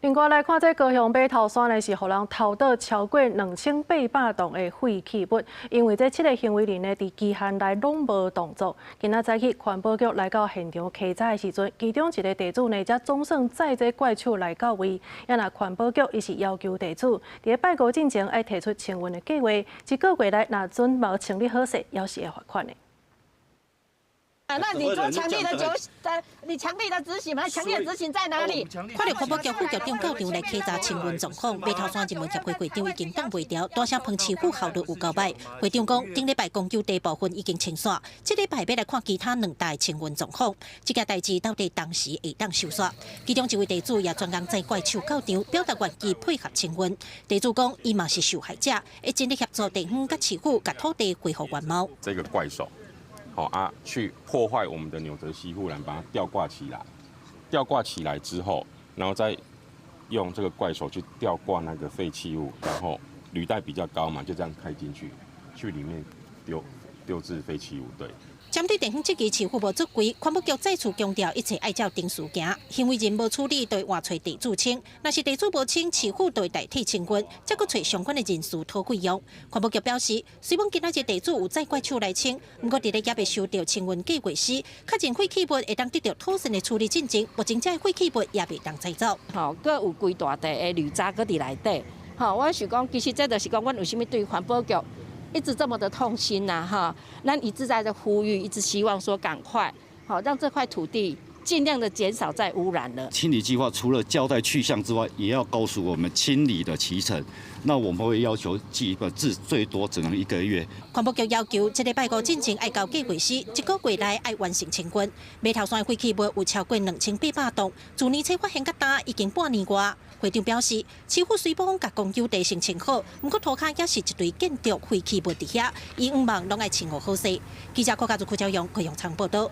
另外來看，這高雄碼頭山呢是予人偷倒超過2800噸的廢棄物，因為這七个行為人呢，佇期限內攏無動作。今仔早起環保局來到現場稽查的時陣，其中一个地主呢，才總算載這怪手來到位。啊若環保局伊是要求地主佇拜五進前愛提出清運的計劃，一個月內若準無清理好勢，猶是會罰款的。那你做強力的執，你強力的執行嗎？強力的執行在哪裡？看著環保局副局長到場來稽查清運狀況，碼頭山人民協會會長已經擋袂牢，大聲抨市府效率有夠䆀。會長講，頂禮拜公有地部分已經清煞，這禮拜欲來看其他兩帶清運狀況。這件代誌到底當時會當收煞？其中一位地主也專工載怪手到場，表達願意配合清運。地主講，伊嘛是受害者，會盡力協助地方佮市府，共土地恢復原貌。這個怪手。好啊，去破壞我們的紐澤西護欄，把它吊掛起來。吊掛起來之後，然後再用這個怪手去吊掛那個廢棄物，然後履帶比較高嘛，就這樣開進去，去裡面丟置廢棄物。對。針對地方質疑市府無作為，環保局再次強調一切愛照程序行。行為人無處理，就會換揣地主清；若是地主無清，市府就會代替清運，再閣揣相關的人士討費用。環保局表示，雖罔今仔日地主有載怪手來清，毋過佇咧猶未收著清運計劃時，確認廢棄物會當得著妥善的處理進前，目前這廢棄物也袂當載走。吼，閣有規大塊的鋁渣閣佇內底。吼，我想講，其實這就是講，阮為啥物對環保局一直這麼的痛心吶，哈！咱一直在這呼籲，一直希望說趕快，好讓這塊土地盡量的減少再污染了。清理計劃除了交代去向之外，也要告訴我們清理的期程。那我們會要求寄一個字，最多只能一個月。環保局要求，這禮拜五進前愛交計劃書，一個月內愛完成清運。碼頭山廢棄物有超過2800噸，自年初發現到今已經半年外。會長表示，市府雖罔共公有地先清好，毋過塗跤也是一堆建築廢棄物佇遐，伊向望攏愛清予好勢。記者郭家祖、柯昭陽、高雄場報道。